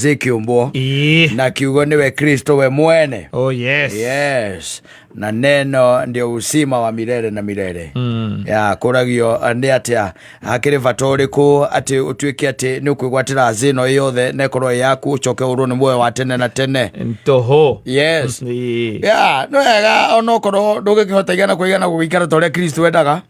Zĩkĩũmbwo na kiugo nĩwe Kristo we mwene. Oh yes. Yes, na neno ndio uzima wa milele na milele. Ya kũragio nĩ atĩa hakĩrĩ bata ũrĩkũ atĩ ũtuĩke atĩ nĩ ũkwĩgwatĩra thĩ ĩno yothe na ĩkorwo ĩ yaku, ũcoke ũrwo nĩ muoyo wa tene na tene. Ntoho. Yes. Ya nĩ wega onokorwo ndũngĩkĩhota igana kwa igana gũgĩikara ta ũrĩa Kristo endaga,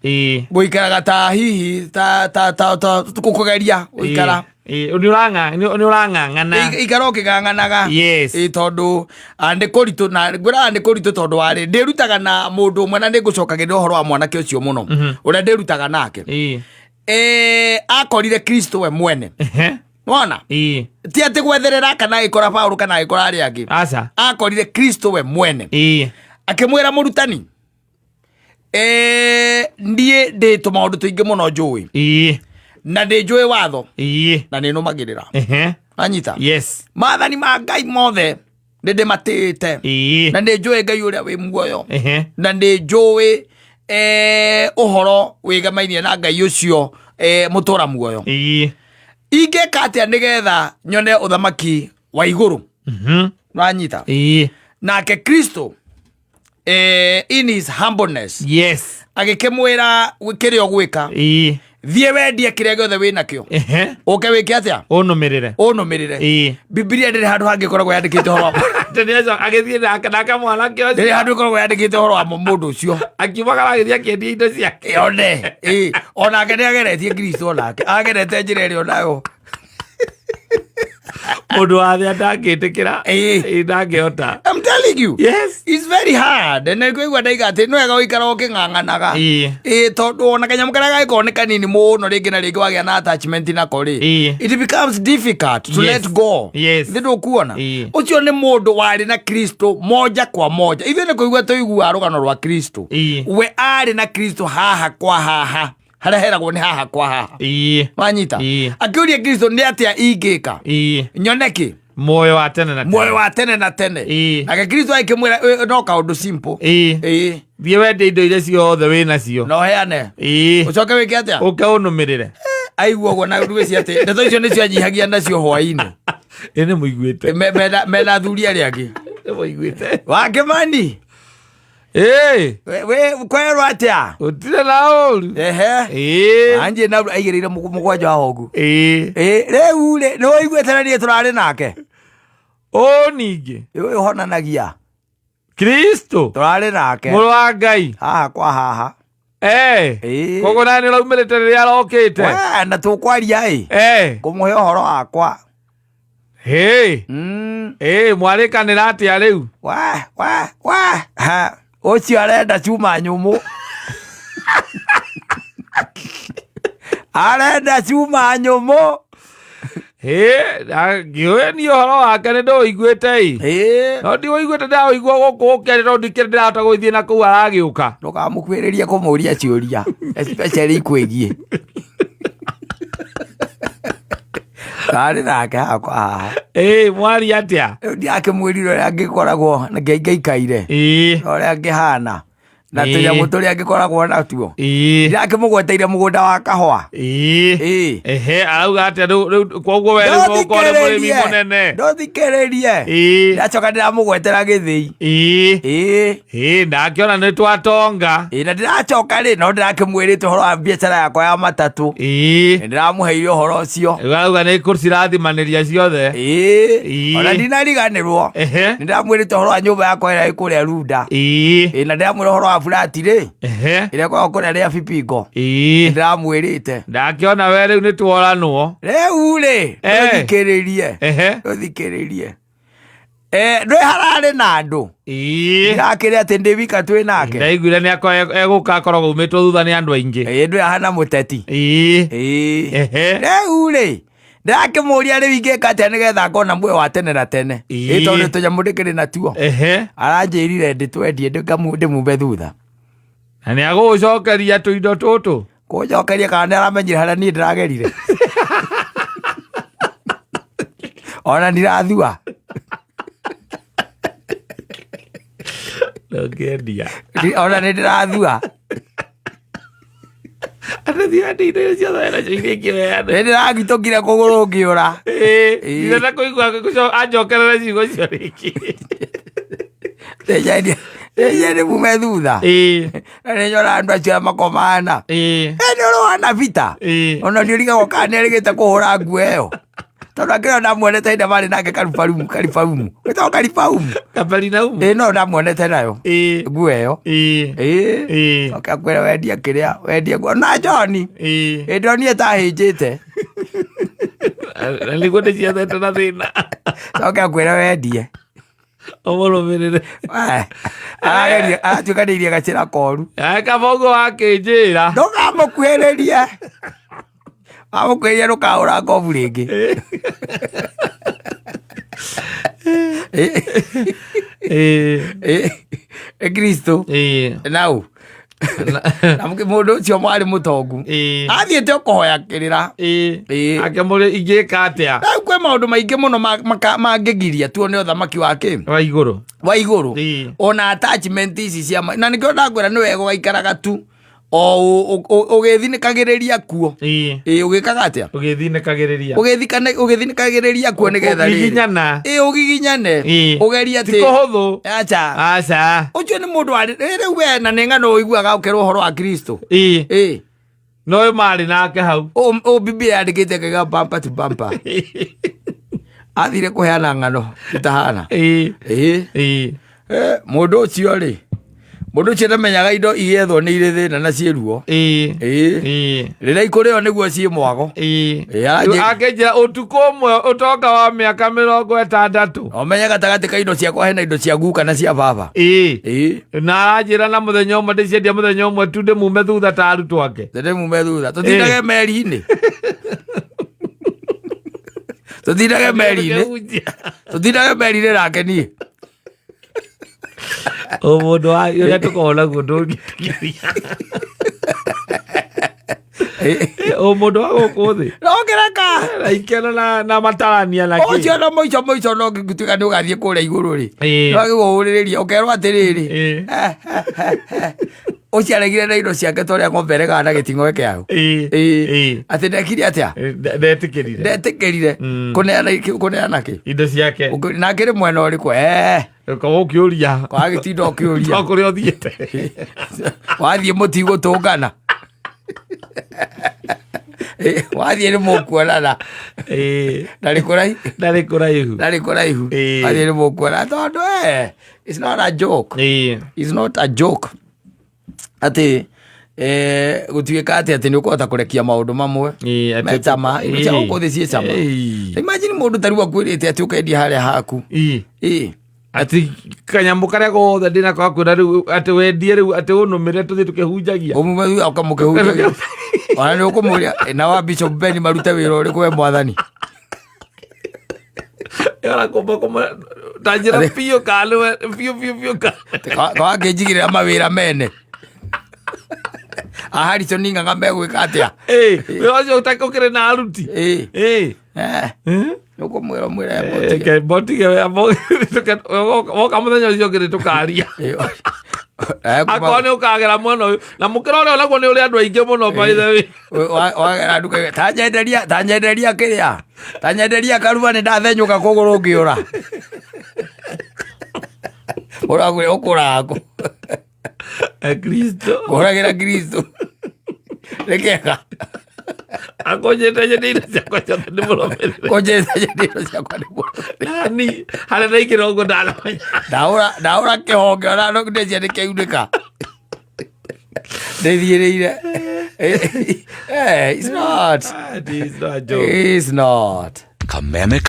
gũikaraga ta hihi ta ta ta ta kũgeria gũikara. Nĩ ũrang'ang'ana. Ikara ũkĩng'ang'anaga. Ĩ, tondũ nĩ kũritũ na ngwĩraga nĩ kũritũ tondũ warĩ ndĩrutaga na mũndũ ũmwe na nĩ ngũcokagĩrĩra ũhoro wa mwanake ũcio mũno ũrĩa ndĩrutaga nake. Akorire Kristo we mwene. Wona ti atĩ gwetherera kana agĩkora Paũlũ kana agĩkora arĩa angĩ. Aca. Akorire Kristo we mwene. Akĩmwĩra, mũrutani, niĩ ndĩ tũmaũndũ tũingĩ mũno njũĩ na ndĩ njũĩ watho na nĩ nũmagĩrĩra. Anyita maathani ma Ngai mothe nĩ ndĩmatĩĩte na nĩ njũĩ Ngai ũrĩa wĩ muoyo na nĩ njũĩ ũhoro wĩgamainie na Ngai ũcio, mũtũra muoyo. Ingĩka atĩa nĩgetha nyone ũthamaki wa igũrũ? Wanyita? Nake Kristo, in his humbleness, agĩkĩmwĩra kĩrĩa ũgwĩka: thiĩ wendie kĩrĩa gĩothe wĩ nakĩo, ũke wĩke atĩa? Ũnũmĩrĩre. Ũnũmĩrĩre. Bibilia ndĩrĩ handũ hangĩ ĩkoragwo yandĩkĩte ũhoro wa Agĩthiĩ nake mwanake ndĩrĩ ũcio handũ ĩkoragwo yandĩkĩte ũhoro wa mũndũ ũcio. Akiumagara agĩthiĩ akĩendia indo ciake. One ĩ, onake nĩ ageretie Kristo, onake agerete njĩra ĩrĩa onayo. Mũndũ wa thĩ ndangĩtĩkĩra. Ndangĩhota. I'm telling you, it's very hard. Na ngũigua ndaiga atĩ nĩ wega gũikara ũkĩng'ang'anaga. Ĩ, tondũ ona kanyamũ karĩa gagĩkorwo nĩ kanini mũno, rĩngĩ na rĩngĩ wagĩa na attachment nako rĩ, it becomes difficult to let go. Thĩ ndũkuona. Ũcio nĩ mũndũ warĩ na Kristo moja kwa moja. Ithuĩ nĩ kũigua tũiguaga rũgano rwa Kristo. We arĩ na Kristo haha kwa haha, harĩa heragwo nĩ haha kwa haha. Wanyita? Akĩũria Kristo, nĩ atĩa ingĩka nyone kĩ? Muoyo wa tene na tene. Muoyo wa tene na tene. Nake Kristo agĩkĩmwĩra, no kaũndũ simple. Thiĩ wendie indo iria ciothe wĩ nacio na ũheane, ũcoke wĩke atĩa? Ũke ũnũmĩrĩre. Aigua ũguo na rwĩci atĩ ndeto icio nĩcio anyihagia nacio hwainĩ. Ĩ, nĩ mũiguĩte. Mena athuri arĩa angĩ. Nĩ mũiguĩte. Wakĩmani. We kwerwo atĩa? Gũtirĩ na ũru. Anjĩ na aigĩrĩire mũgwanja wa hongu. Ĩ, rĩu rĩ, nĩ ũiguĩte na niĩ tũrarĩ nake. Ũ ningĩ. Ũyũ ũhonanagia. Kristo. Tũrarĩ nake. Mũrũ wa Ngai. Haha kwa haha. Koguo nawe nĩ ũraumĩrĩte rĩrĩa arokĩte. We, na tũkwaria ĩ, ngũmũhe ũhoro wakwa. Hĩ. Mwarĩkanĩra atĩa rĩu? We we we, ha, ũcio arenda cuma nyũmũ, arenda cuma nyũmũ. Hĩ, ngĩũĩ niĩ ũhoro wake nĩ ndĩũiguĩte ĩ. No ndiũiguĩte, ndĩraũigua gũkũ ũkĩaria, tondũ ndikĩrĩ ndĩrahota gũgĩthiĩ na kũu aragĩũka. Ndũkamũkuhĩrĩrie kũmũria ciũria, especially ikwĩgiĩ. Tarĩ nake hakwa haha. Mwari atĩa? Rĩu ndirakĩmwĩrire ũrĩa angĩkoragwo na ngĩikaire na ũrĩa angĩhana na tũnyamũ tũrĩa angĩkoragwo natuo. Ndirakĩmũgweteire mũgũnda wa kahũa. Ehe, arauga atĩa rĩu koguo we rĩu no ũkorwo nĩ mũrĩmi mũnene? Ndũthikĩrĩrie. Ndacoka ndĩramũgwetera gĩthĩi. Ndakĩona nĩ twatonga. Ĩĩ, na ndĩracoka rĩ, no ndĩrakĩmwĩrĩte ũhoro wa biacara yakwa ya matatũ. Nĩ ndĩramũheire ũhoro ũcio. Rĩu arauga nĩ kũcirathimanĩria ciothe. Ona ndinariganĩrwo. Nĩ ndĩramwĩrĩte ũhoro wa nyũmba yakwa ĩrĩa ĩ kũrĩa Runda. Ĩĩ, na ndĩramwĩra ũhoro wa burati rĩ, ĩrĩa ĩkoragwo kũrĩa rĩa Bibingo. Nĩ ndĩramwĩrĩte. Ndakĩona we rĩu nĩ tworanwo. Rĩu rĩ, ndũthikĩrĩrie. Ndũthikĩrĩrie. Ndwĩ hararĩ na andũ. Ndirakĩrĩ atĩ ndĩ wika twĩ nake. Ndaiguire nĩ egũka akoragwo umĩtwo thutha nĩ andũ aingĩ. Ĩĩ, ndwĩ ahana mũteti. Rĩu rĩ, ndĩrakĩmũria rĩu ingĩka atĩa nĩgetha ngona muoyo wa tene na tene? Ĩ, tondũ tũnyamũ ndĩkĩrĩ natuo. Aranjĩrire ndĩtwendie ndĩmume thutha. Na nĩ agũgũcokeria tũindo tũtũ. Kũnjokeria kana nĩ aramenyire harĩa niĩ ndĩragerire. Ona ndirathua. Ndũngĩendia. Ona nĩ ndĩrathua. Atĩ Thiĩ wendie indo iria ciothe wĩnacio iria ingĩ ũheane. Nĩ ndĩragitũkire kũgũrũ ngĩũra. Ĩĩ, Ĩĩ. ndirenda kũigua anjokerere ciugo icio rĩngĩ. Ndenye mume thutha. Ĩĩ, Na nĩ nyona andũ acio makomana. ĩĩ, Nĩ ũrona Peter. ĩĩ. Ona ndiũrigagwo kana nĩ erĩgĩte kũhũra nguo ĩyo. Tondũ akĩrĩa ndamuonete hĩndĩ marĩ nake Karubarumu, Karibaumu. Wĩtagwo Karibaumu. Kaperinaumu. Ĩĩ no ndamuonete nayo. Ĩĩ, Nguo ĩyo. ĩĩ, Ĩĩ. ĩĩ, Oke akwĩra wendie kĩrĩa, wendie nguo. Na John, ĩĩ. ĩ ndonire tahĩnjĩte. Na nĩguo ndĩciethete na thĩna. Coke akwĩra wendie. Ũmũrũmĩrĩre. Arageria aratuĩkanĩirie gacĩra koru. Kaba ũguo wakĩnjĩra. Ndũkamũkuhĩrĩrie. Wamũkuhĩrĩria ndũkahũra ngobu rĩngĩ. Ĩĩ, Ĩ Kristo. ĩĩ. Nau. Na mũndũ ũcio mwarĩ mũtongu. Ĩĩ. Athiĩte o kũhoya kĩrĩra. Ĩĩ. Ĩĩ. Akĩmũria ingĩka atĩa? Rĩu kwĩ maũndũ maingĩ mũno mangĩgiria tuone ũthamaki wa kĩ Wa igũrũ. wa igũrũ Ĩĩ. ona attachment ici cia na nĩkĩo ndakwĩra nĩ wega ũgaikaraga tu o ũgĩthinĩkagĩrĩria kuo. Ĩĩ. Ĩĩ ũgĩkaga atĩa? Ũgĩthinĩkagĩrĩria. Ũgĩthinĩkagĩrĩria kuo nĩgetha rĩrĩ. Ũgiginyana. Ĩĩ ũgiginyane. Ĩĩ. Ũgerie Ti atĩ kũhũthũ. acha. Aca. Ũcio nĩ mũndũ warĩ rĩu we na nĩ ng'ano ũiguaga ũkerwo ũhoro wa Kristo. Ĩĩ. Ĩĩ. No ũyũ marĩ nake hau. Ũ Biblia yandĩkĩte kaiga bumper to bumper. Athire kũheana ng'ano itahana. Ĩĩ. Ĩĩ. Ĩĩ. Mũndũ ũcio rĩ, mũndũ ũcio ndamenyaga indo igĩethwo nĩ irĩ thĩna na ciĩ ruo. Ĩĩ. Ĩĩ. Ĩĩ. Rĩrĩa ikũrĩo nĩguo ciĩ mwago. Ĩĩ. Ĩĩ, aranjĩ- Akĩnjĩra ũtukũ ũmwe ũtonga wa mĩaka 60. Ũmenye gatagatĩ ka indo ciakwa hena indo cia guka na cia baba. Ĩĩ. Ĩĩ. Na aranjĩra na mũthenya ũmwe ndĩciendia mũthenya ũmwe tu ndĩmume thutha ta arutwo ake. Tende mume thutha. Tũtindage meri-inĩ. Tũtindage meri-inĩ. Tũtindage meri-inĩ nake niĩ. O mũndũ wa ũrĩa tũkoragwo naguo ndũngĩtĩkĩria. O mũndũ wa gũkũ thĩ. Ndũngĩreka. Na ikeno na matarania na kĩ. Ũcio no mũico mũico no ngĩtuĩka nĩ ũgathiĩ kũrĩa igũrũ rĩ. Ĩĩ. No agĩgũhũrĩrĩria ũkerwo atĩrĩrĩ. Ĩĩ. Ũcio aregire na indo ciake ta ũrĩa ng'ombe ĩregaga na gĩting'oe kĩayo. Ĩĩ. Ĩĩ. Ĩĩ. Atĩ ndekire atĩa? Ndetĩkĩrire. Ndetĩkĩrire kũneana kũneana kĩ? Indo ciake. Na akĩrĩ mwena ũrĩkũ? Ũkorwo ũkĩũria. Wagĩtinda ũkĩũria. To kũrĩa ũthiĩte. Wathiĩ mũtigũtũngana. Wathiĩ nĩ mũkuonana. Ĩĩ. Ndarĩ kũraihu. Ndarĩ kũraihu. Ndarĩ kũraihu. Ĩĩ. Wathiĩ nĩ mũkuonana tondũ it's not a joke. Ĩĩ. It's not a joke. Atĩ gũtuĩka atĩ atĩ nĩ ũkũhota kũrekia maũndũ mamwe. Ĩĩ, atĩ- Me cama, indo cia Ĩĩ. gũkũ thĩ ciĩ cama. Ĩĩ. Imagine mũndũ ta rĩu akwĩrĩte atĩ ũkendia harĩa haku. Ĩĩ. Ĩĩ. Atĩ kanyamũ karĩa gothe ndĩnako gakwĩra rĩu atĩ wendie rĩu atĩ ũnũmĩre tũthiĩ tũkĩhunjagia. Ũmume thutha ũkamũkĩhunjagia. Ona nĩ ũkũmũria na wa Bishop Ben marute wĩra ũrĩkũ we mwathani. Ora kũmba kũmba ta njĩra biũ kana nĩwe biũ biũ biũ kana. Kawangĩnjigĩrĩra mawĩra mene. A Harrison Ng'ang'a megwĩka atĩa? Ĩĩ, wĩra ũcio ũkĩrĩ na aruti. Ĩĩ. Ĩĩ. Nĩũkũmwĩra ũmwĩre mbotige. Ke mbotige woka mũthenya ũcio ũngĩ nĩtũkaria. Akorwo nĩ ũkagera mwena ũyũ na mũkĩra ũrĩa onaguo nĩ ũrĩ andũ aingĩ mũno by the way. Wagera nduka ĩyo, tanyenderia tanyenderia kĩrĩa tanyenderia karua nĩ ndathenyũka kũgũrũ ngĩũra. Ũragũra ũkũraga kũ? Kristo. Kũragĩra Kristo. Nĩ kega. Akũnjĩte nyende indo ciakwa ciothe ndĩmũrũmĩrĩre. Kũnjĩte nyende indo ciakwa ndĩmũrũmĩrĩre. Nani harĩa ndaingĩra ũguo ndanamenya. Ndahũra kĩhonge ona no ndĩcia nĩkĩaunĩka. Ndĩthiĩrĩire. It's not. It's not a joke. It's not. Kameme